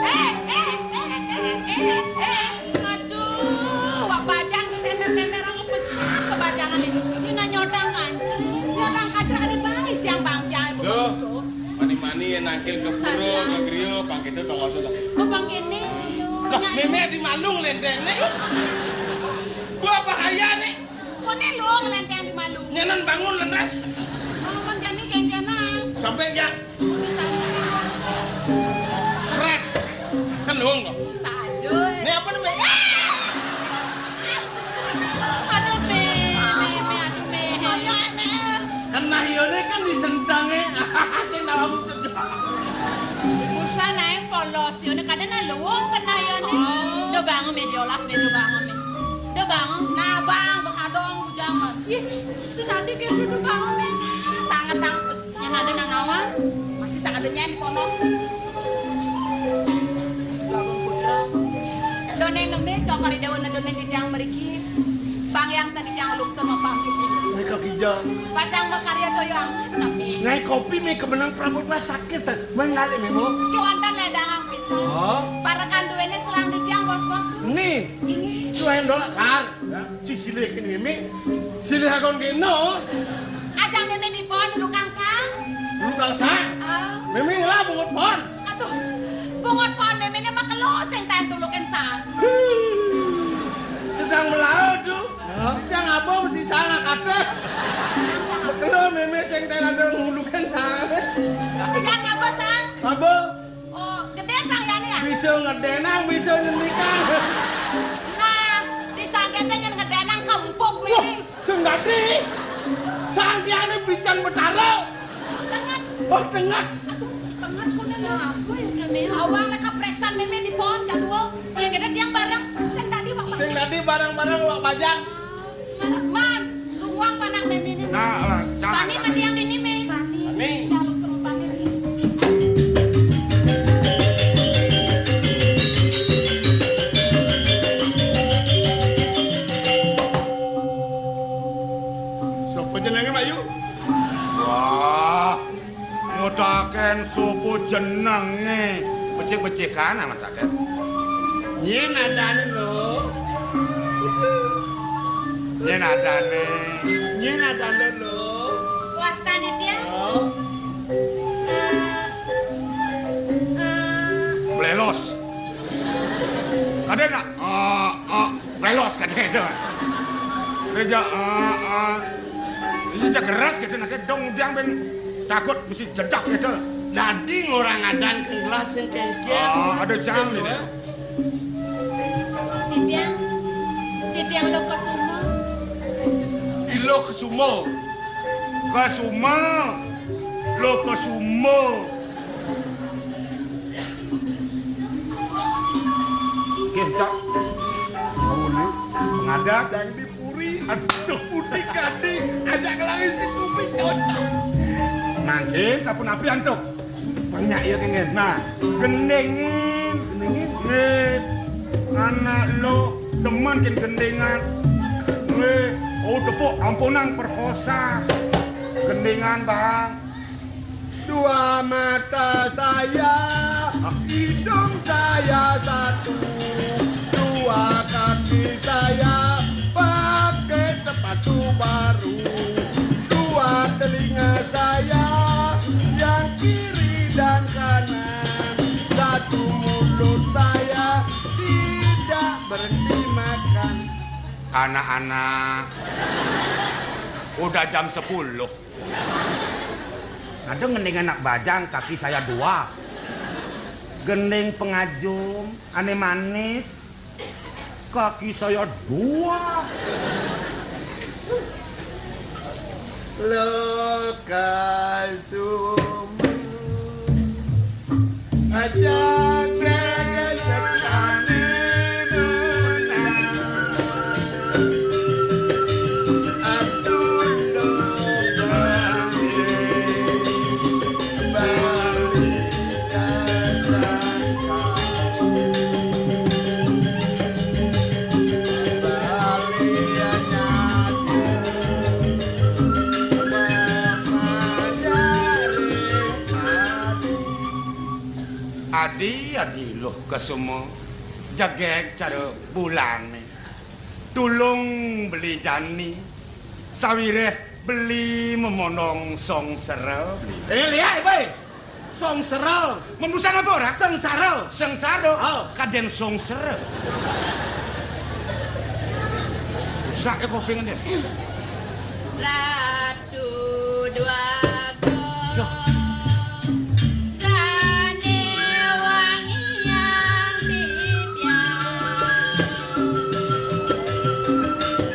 eh, eh, eh, eh, eh, eh. Aduh, wak bajang tember-tember aku besar kebajangan ini. Ini nyodang kancré. Nyodang kancré ada baé siang bangkiang. Duh, mani-mani ya nangkil ke pura, ke griya, pang kéto dong, maksudnya. Oh, pang kéné. Lah, mémé di malu nglénténgné. Gua bahaya nih. Koné lo nglénténg di malu. Nyenan bangun lenes. Oh, kon jani kéngkénang. Sampai ya. Bisa. Seret. Kan lo kok. Bisa aja. Ini apa namanya? Aduh, Mé, Mé, Mé, aduh, Mé. Kena yone kan disentangé. Sing dalam tuh. Usah naik polos, yone kadang nah luwung kena yone. Oh. Do bangun, Mé, diolas, Mé, do bangun, Mé. Do bangun. Nah, bang, bekadong, jangan. Ih, si tadi kayak do bangun, Mé. Sangat tangkes. Yang ada nang nawang, masih sangat ada nyen di kono. Lalu putra. Done neme cokor ida wana done didang meriki. Bang yang tadi yang lungsur mapamit. Ini kaki jam. Pacang makarya toyo angkat tapi. Ngai kopi mi kemenang prabot lah sakit sa. Mengalir memo. Kewantan ledang ang pisang. Oh. Para kanduene selang didang bos-bos tuh. Nih. Ini. Tuh endol kar. Ya. Cisilih kene meme. Silih akon kene. Ajang meme di pohon dulu kang sang. Dulu kang sang. Ah. Meme ngelah bungut pohon. Aduh. Bungut pohon meme ne makelo sing taen dulu kang sang. Sedang melaut tuh. Hah? Yang abang mesti sang akate. Makelo meme sing taen ada dulu kang sang. Yang apa sang? Apa? Oh, gedé sang yane ya? Bisa ngedenang, bisa nyenikang. Nah, di sangkete nyen ngedenang kempuk. Wah, miming. Sing dadi. Sang yane bican betara. Tenget. Oh, tenget. Aduh, tenget kuwi lho. Apa ya, Mé? Awang nek kepreksan meme di pohon kan, Wo. Ya, kita tiang bareng. Sing tadi, Pak. Sing tadi bareng-bareng, Wak Bajang. Man, ruang panak dan ini. Nah, eh, jangan. Tani mandi yang ini, Mi. Tani. Tani. Jaluk serumpangnya, Mi. Sapa jenenge, Mbak Yu? Wah. Ngodaken sapa jenenge? Becik-becikan amat akeh. Nyen adane lho. Nyen adane. Nyen adane lho. Wastane dia? Oh. Eh, eh. Blelos. Kadene, ah, ah. Relos kadene. Reja, ah, ah. Iki jak keras gitu, nak dong udah ben takut mesti jedak gitu. Dadi ngora ngadan ke gelas sing kengkian. Ah, ada jam ini. Titiang, titiang lo kesumo. Ilo kesumo. Kesumo. Lo kesumo. Nggih, Cok. Ngawuli, pengadat. Yang di puri. Aduh, putih kadi. Ajak kelangi si kupi cocok. Mangkin, sapunapi antuk? Nyak, iya, kéngkén. Nah, gendingin. Gendingin? Nggih. Anak lo demen kén gendingan. Nggih, oh, tepuk ampunang perkosa. Gendingan, Bang. Dua mata saya, hidung saya satu, dua kaki saya pakai sepatu baru, dua telinga saya yang kiri dan kanan, satu mulut saya tidak berhenti makan. Anak-anak, udah jam sepuluh. Ada gending anak bajang, kaki saya dua. Gending pengajum, ané manis, kaki saya dua. Lo kasum aja deh sekali nuna. Aduh, lo balik. Adi, adi, Luh Kesuma, jegég cara bulané. Tulung beli jani, sawiréh beli memondong songsera, beli. Eh, lihat, boy. Songsera. Membusan apa orang? Sengsara. Sengsara? Oh. Kadén songsera. Rusak ya kuping dia. Ratu Dwagung. Duh. Sané wangiang titiang.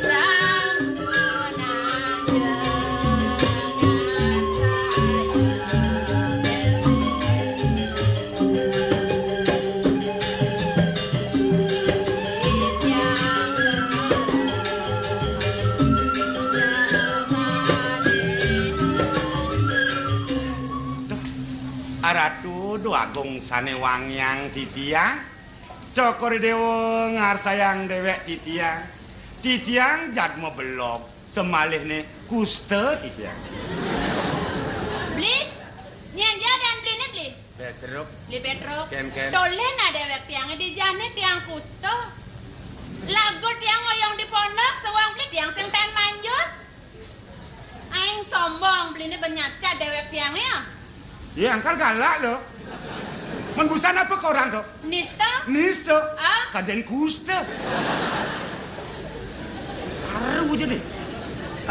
Sampunang dengan saya. Aratu Dwagung sané wangiang titiang, Cokor Déwa ngarsayang déwék titiang, titiang jadma belog. Semalihné kusta titiang. Beli? Nyén ja dan beliné, Beli? Pétruk. Beli Pétruk. Kén, kén. Tolih nah déwék tiangé di jahné tiang kusta. Lagu tiang ngoyong di pondok, sawang beli tiang sing tan manjus. Aing sombong, beliné ben nyacat déwék tiangé, ya. Iya, angkal galak lo. Men busan apa ka orang to? Nista? Nista? Ah? Kadén kusta. Saru aja deh.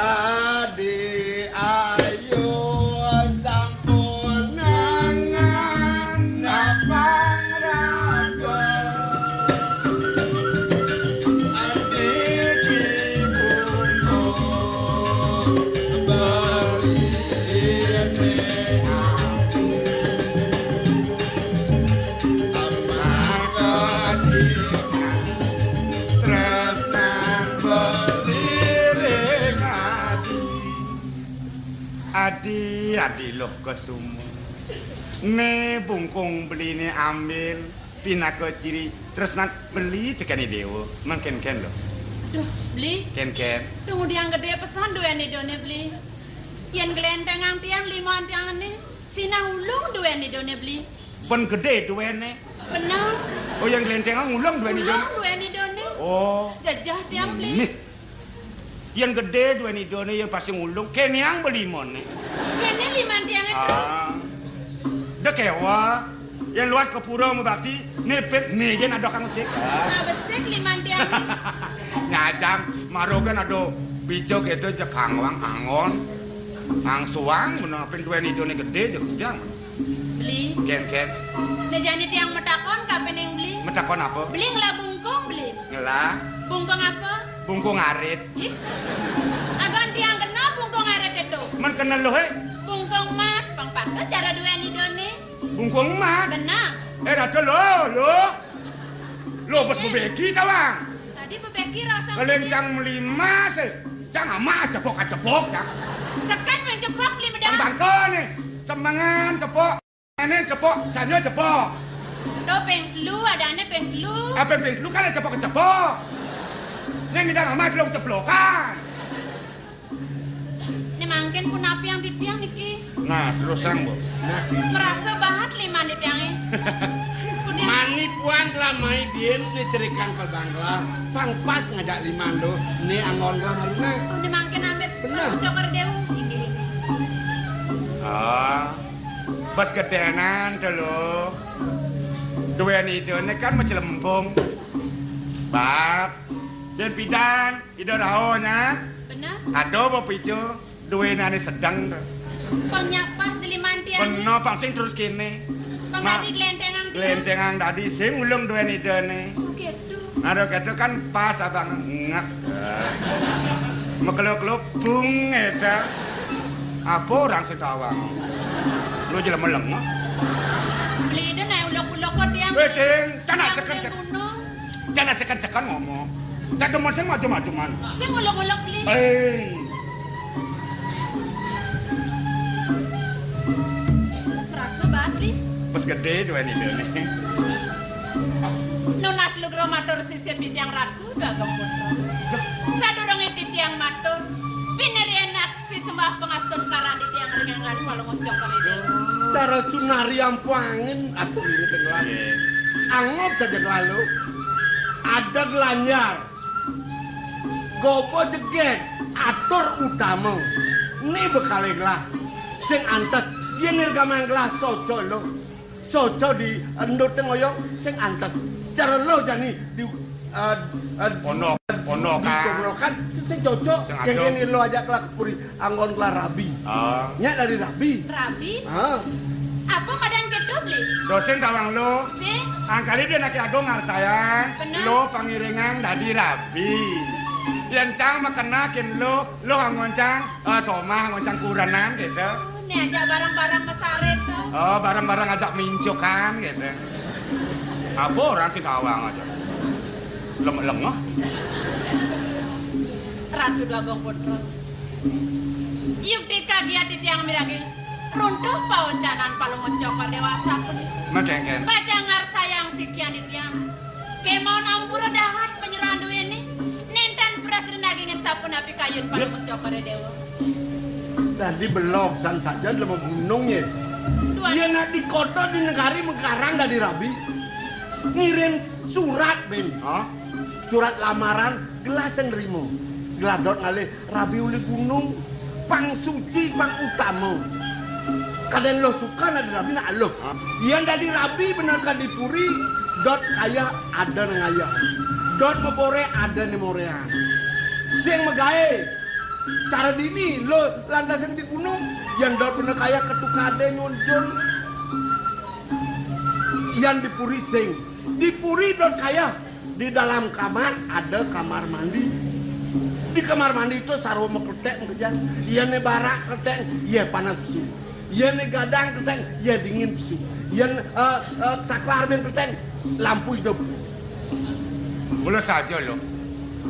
Adi ayu sampunangan napang raga. Adi dibungkung beli Adi, adi Luh Kesuma. Né bungkung beliné ambil, pinaka ciri tresnan beli tekén Déwa. Men kén-kén lo. Duh, Beli. Kén-kén. Tunggu tiang gedé pesan duén idané, Beli. Yén glentengang tiang liman tiangé, sinah ulung duén idané, Beli. Ben gedé duéné. Bener. Oh, yén glentengang ulung duén idané. Ulung duén idané. Oh. Jejeh tiang, Beli. Nih. Yén gedé duén idané, yén pasti ngulung, kéné yang beli moné. Kéné liman tiangé terus. Ah. Dé kéwa. Yén luas ka pura mabakti, nipit né jé nadok kang besik. Ah, besik liman tiangé. Nyajang, mara kan ada bica kéto jekang wang angon. Angsuang, bener pin duén idané gedé, jekang. Beli. Kén, kén. Né jani tiang matakon ka pening Beli. Matakon apa? Beli ngelah bungkung, Beli. Ngelah. Bungkung apa? Bungkung arit. Ih. Agan tiang kenal bungkung arit itu. Men kenal lo, hé? Bungkung emas, pang patut cara duén idané. Bungkung emas? Benar. Eh, rada lo, lo. Lo bes bebegi tawang. Tadi bebegi rasa. Kalian cang meli emas, eh. Cang amak cepok-cepok, cang. Sekat main cepok, Beli medang. Bangko nih. Semengan cepok. Ane cepok, sanyo cepok. To ping telu, adane ping telu. Ah, ping, ping telu kan cepok-cepok. Ning ngidang amat lu ceplokan. Ini mangkin punapi yang titiang niki? Nah, terus sang, Bu. Merasa banget liman titiange. Udah. Mani puan telah mai dien ni cerikan pebangla. Pang pas ngajak liman do. Ni anggon telah maruna. Oh, ini mangkin amit. Bener. Cokor Dewa. Inggih, inggih. Ah. Bas gedenan to, Luh. Duwen idane kan maclempung. Bab. Den pidan, ida rao nyan. Bener. Ada apa picu? Duwenane sedeng to. Pang nyak pas di liman tiang. Bener, pang sing terus kene. Pang nah, dadi glentengang tiang. Glentengang dadi sing ulung duwen idane. Oh, gitu. Aduh, kata kan pas abang ngek. Mekeluk-keluk bung eta. Apa orang sing tawang? Lu jelema lengah. Beli ida naik ulok-ulok kok tiang. Weh, sing, canak seken-seken. Gunung. Canak seken-seken ngomong. Cak demen sing macam-macaman. Sing ulok-ulok beli. Eh. Merasa banget beli. Pas gede duwen idane. Nunas lugra matur sisip titiang Ratu Dagong Putra. Sadurunge titiang matur, pinirien aksi sembah pangastun karang titiang ring anggan Palungguh Cokor Dewa. Cara sunari ampuangin atur ini tenggelam. Iya. Anggap saja kelalu. Ada gelanjar. Gobo jeget, atur utama. Ni bekale gelah. Sing antes, yen nirgamang gelah soco lo. Soco di endut ngoyong, sing antes. Cara lo jani di, eh, eh, Pondok, pondokan. Di pondokan, sing, sing cocok. Sing adem. Kengken lo ajak gelah ke puri, anggon gelah rabi. Ah. Nyak dari rabi. Rabi? Ah. Apa madan kedo, Bli? Dosen tawang lo. Sing. Angkali dia naki agung ngarsayang. Bener. Lo pangiringan dadi rabi. Yen cang makenakin lo, lo anggon cang, eh, somah anggon cang kurenan gitu. Ini aja barang-barang mesarit tuh. Oh, barang-barang ajak mincukan gitu. Apa orang sing tawang aja. Lem-, lengah. Ratu Dagong Putra. Yukti kagiat titiang miragi. Runtuh paocanan Palungguh Cokor Dewa sapunika. Makengken. Pacang ngarsayang sikian titiang. Kemawon ampura dahat panyerahan duwene. Nenten prasida nagingin sapunapi kayun Palungguh Cokor Dewa. Dadi belog san saja lema gunung ye. Tuan. Iya nak di kota di negari Mekarang dadi rabi. Ngirim surat, Ben. Hah? Surat lamaran, gelah sing nrimo. Gelah dot ngalih rabi uli gunung, pang suci, pang utama. Kaden lo suka nak dirabi nak lo. Hah? Yen dadi rabi bener ka di puri, dot kaya ada nang ngayah. Dot mebore ada nang morean. Sing megae, cara dini lo lantas sing di gunung, yen dot bener kaya ketukade nyunjun. Yen di puri sing, di puri dot kaya, di dalam kamar ada kamar mandi. Di kamar mandi itu sarwa mekletek mekejang. Yen ne barak kletek, ye panas pesu. Yen ne gadang kletek, ye dingin pesu. Yen, eh, eh, saklar ben kletek, lampu hidup. Mula saja lo.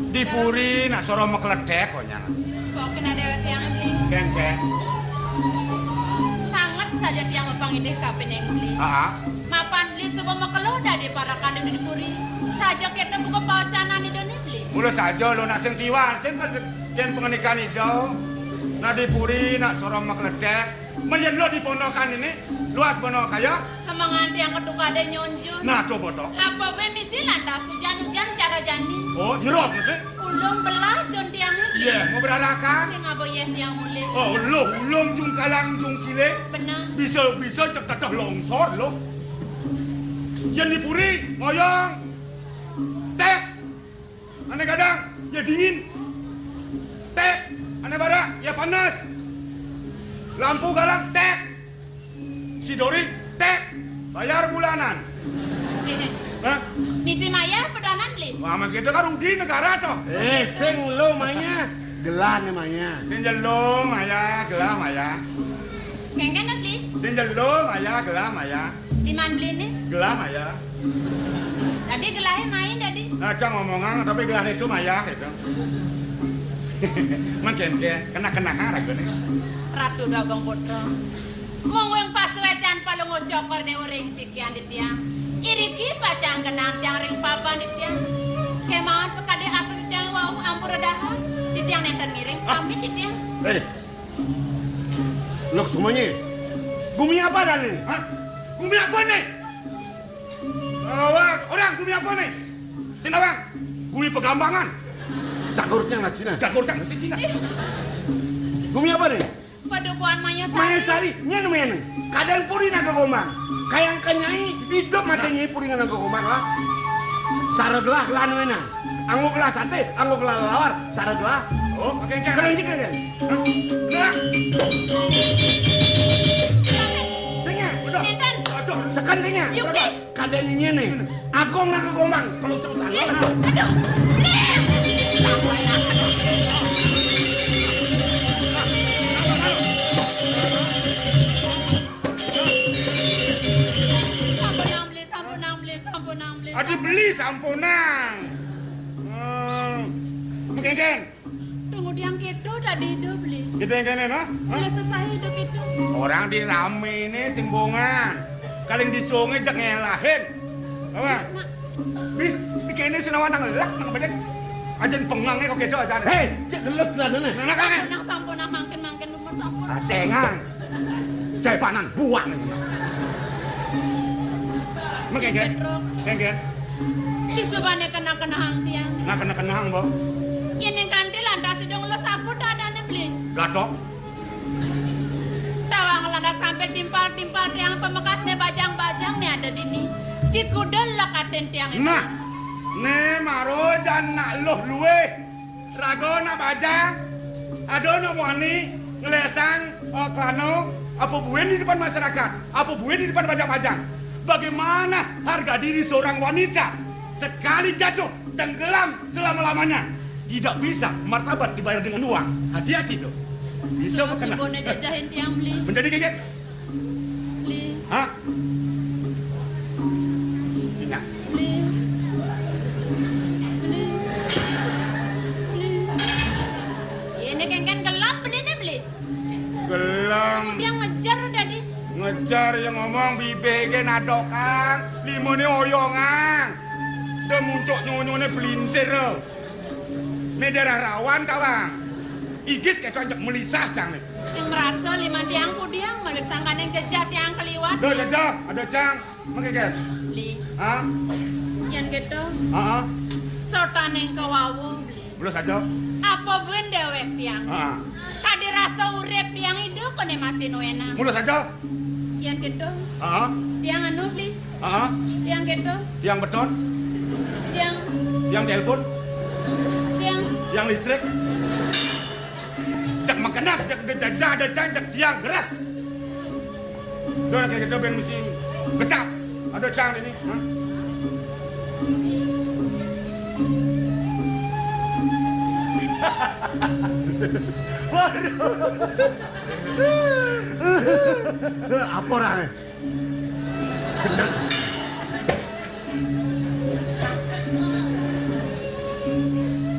Di puri nak sarwa mekletek konyang. Kok kena dewek tiang, Bli? Kengken. Sanget saja tiang mapangidih kapining Bli. Aa. Mapan Bli suba makelo dadi parekan di puri. Saja kita buka paocanan Ida ne, Bli. Mula saja lo nak sing tiwas, sing kan se-, yen pangandikan Ida. Nak di puri, nak sarwa mekletek. Men yen lo di pondokan ini, luas bana kaya. Semengan tiang ketukade nyonjun. Nah, coba to. Apa we misi lantas ujan-ujan cara jani? Oh, nyerot mesti. Ulung belah jon tiang iki. Iya, mau berarakan. Sing aba yeh tiang mulih. Oh, lo ulung jungkalang jungkile. Bener. Bisa-bisa cek teteh longsor lo. Yen di puri, ngoyong. Tek. Ane gadang, ya dingin. Tek. Ane barak, ya panas. Lampu galang, tek. Si Dori, tek, bayar bulanan. Hah? Misi mayah pedanan, Bli? Wah, mas gitu kan rugi negara toh. Eh, sing lo maya, gelah ne maya. Sing jelo maya, gelah maya. Kengken, Bli? Sing jelo maya, gelah maya. Liman Bli ne? Gelah maya. Tadi gelahe main tadi. Nah, cang ngomongan, tapi gelah itu maya gitu. Mungkin ke kena-kena harap gini. Ratu Dagong Putra. Mungguing pasuécan Palungguh Cokor né uring sikian titiang. Iriki pacang kenang tiang ring papan titiang. Kémaon sakadi atur titiang wau ampura dahar. Titiang nénten ngiring, ah, pamit titiang. Éh. Luk semuanya. Gumi apa dah nih? Hah? Gumi apa nih? Awang, orang gumi apa nih? Sing awang. Gumi Pegambangan. Cagurnya nggak Cina. Cagurnya nggak Cina. Gumi apa nih? Padukuhan Mayasari. Mayasari, nyén, nyén. Kadén puri Naga Gombang. Kayang ka nyai, idup maté nyai puri Naga Gombang lah. Sareglah gelah anu énak. Anggo gelah saté, anggo gelah lawar, sareglah. Oh, oké, oké. Kerenjik, kerenjik. Hah? Gelah. Sing nya. Aduh. Nénten. Aduh. Seken sing nya. Yuk, Bli. Kadén nyainé. Agung Naga Gombang, kalau sultan. Ih, aduh, Bli. Sampunang, Bli, sampunang, Bli, sampunang, Bli. Aduh, Bli, sampunang. Hmm. Mengkengken. Tunggu tiang kéto dadi idup, Bli. Kéto yang kéné, no? Hah? Ulah sesah idup itu. Orang di ramé ini sing bongan. Kaling disungé jak ngélahin. Apa? Mak. Bih, di kéné sing lawan nang lelak, nang bedek. Ajén pengang kok kéto aja. Héi, cék gelut lah, Nana. Nana, kan? Sampunang, sampunang, mangkin, mangkin, dumun, sampun. Atengang. Saya panan buang. Mengkengken. Kengken. Disubané kena-kenahang tiang. Nah, kena-kenahang, Mbok. Yén kanti lantas idung lo sapu dadané, Bli. Gatok. Tawang lantas sampai timpal-timpal tiang pamekasné bajang-bajang né ada dini. Cikuda lekatin tiang itu. Nah, né maro jan nak luh luwih. Raga nak bajang, ada nak muani nglesang, eh, klano, apa buin di depan masyarakat, apa buin di depan bajang-bajang. Bagaimana harga diri seorang wanita sekali jatuh tenggelam selama-lamanya? Tidak bisa martabat dibayar dengan uang. Hati-hati tuh. Bisa terus kena. Ibuné jajahin tiang, Bli. Menjadi geget. Bli. Hah? Ingat. Bli. Bli. Bli. Ini kengken gelap beliné, Bli. Gelem. Dia ngejar udah di. Ngejar yang ngomong bibih gé nadokang, limané oyongang. Dia muncuk nyonyoné pelintir. Né daerah rawan, Kawang. Igis kéto ajak melisah, Cang, né. Sing merasa lima tiang pudiang, marit sangkaning jejak tiang keliwat. Duh, jejak, ada, Cang. Mengkeket. Bli. Hah? Yén kéto. Heeh. Sotaning kawawa, Bli. Mulus aja. Apa buin déwék tiang? Heeh. Kadi rasa urip tiang idup koné masih nuéna. Mulus aja. Yén kéto. Heeh. Tiang anu, Bli. Heeh. Tiang kéto. Tiang beton. Tiang. Tiang telepon. Tiang. Tiang listrik. Cak makan dah, cak ada jajah, ada cang, cak tiang, geras. Udah kayak gitu ben mesti becak. Ada cang ini. Hah? Waduh. Apa orang? Cendek.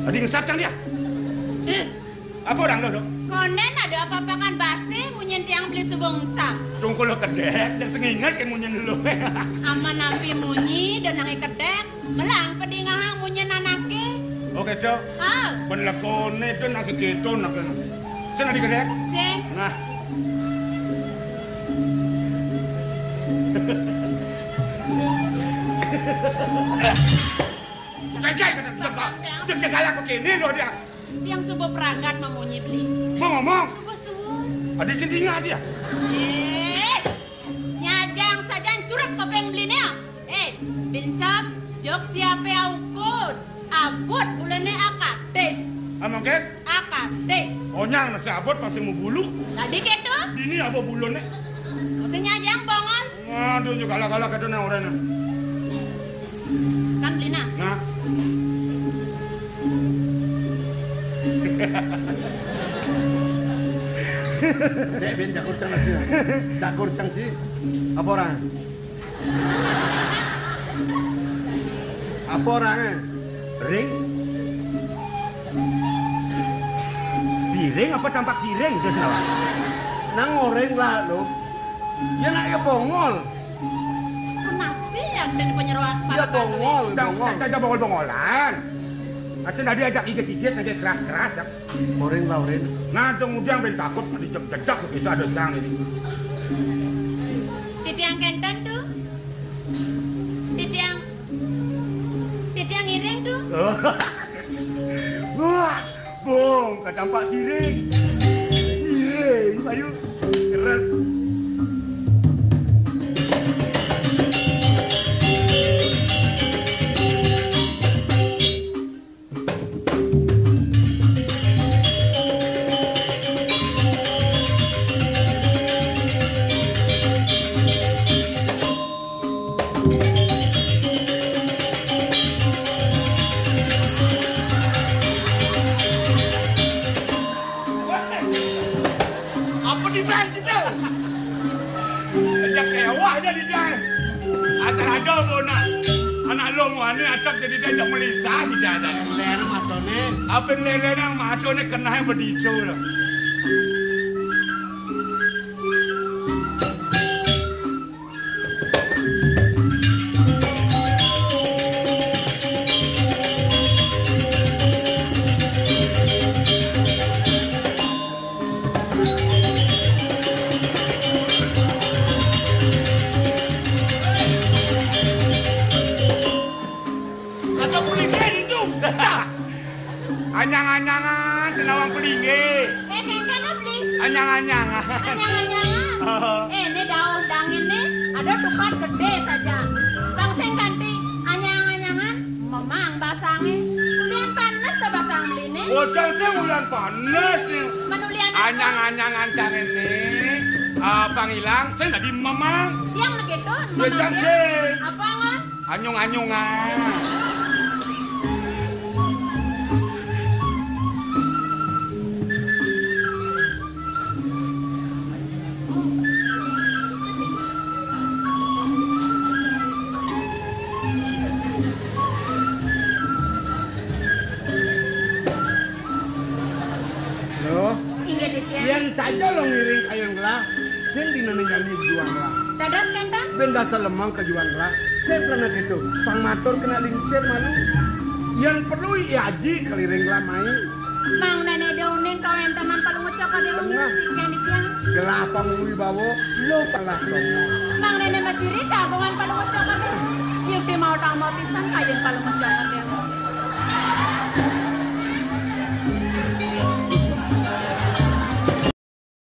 Tadi ngesat kan dia? Eh. Apa orang lo, Dok? Konen ada apa-apa kan basi munyin tiang beli subung sam. Tungkul lo kedek, yang sengingat kan munyin lo. Aman nampi munyi dan nangi kedek, melang pedingahang munyin anake. Oke, Dok. Ah. Ben lekone dan nangi keto nak. Sen adi kedek? Sen. Nah. Bukan jai kena jaga. Jaga galak ke kene lo dia. Tiang suba pragat mamunyi beli. Mau ngomong? Suba suwun. Ada sing dingah dia. Eh, nyajang sajan curep kopeng beliné. Eh, binsap, jok siape aukud. Abut bulané akadé. Amang ket? Akadé. Onyang nasi abut masih mau bulu. Tadi keto? Dini apa buluné? Mesti nyajang banget. Waduh, juga galak-galak keto nah orangnya. Sekan beli nah. Nah. Dek, ben jakur cang aja. Jakur cang sih. Apa orang? Apa orang? Ring? Biring apa tampak siring terus apa? Nang ngoring lah lo. Ya nak ya bongol. Kenapi ya den penyeroan? Ya bongol, bongol. Dah bongol-bongolan. Asal tadi ajak iges-iges, ajak keras-keras ya. Orin lah, orin. Nah, dong udah ben takut, dijek-jejak begitu ada cang ini. Titiang kenten tuh. Titiang, titiang iring tuh. Wah, bong, kadampak siring. Iring, ayo. Keras. Apa di band kita? Ajak kewah aja di dia. Asal ada mau nak anak lo mau ane acak jadi dia ajak melisa di jalan. Ler matone. Apa lele nang matone kena yang bedicu lo. Ada polisi di tu. Anyang-anyangan, senawang pelinggih. Eh, kengken apa, Li? Anyang-anyangan. Anyang-anyangan. Heeh. Eh, ini daun dangin nih, ada tukat gede saja. Bang sing ganti anyang-anyangan, memang basangnya. Ulian panas tuh basang beli nih. Wajar sih ulian panas nih. Menulian apa? Anyang-anyangan cang ini, eh, pangilang, sing tadi memang. Yang begitu, ya, memang cang dia. Sih. Apa, Ngon? Anyung-anyungan. Loh, inggih, Ditya. Yen saja lo ngiring kayang gelah, sing dinane nyani juang gelah. Dados kenten? Ben dasar lemang ke juang gelah. Sing pernah gitu, pang matur kena lingsir malu. Yen perlu ya aji keliring gelah mai. Mang Nene Daunin kawentenan Palungguh Cokor Dewa. Bener. Ngiring sikian Ditya. Gelah pang wibawa, lo kalah romo. Mang Nene Majiri kagungan Palungguh Cokor Dewa. Yukti mau tama pisan kayun Palungguh Cokor Dewa.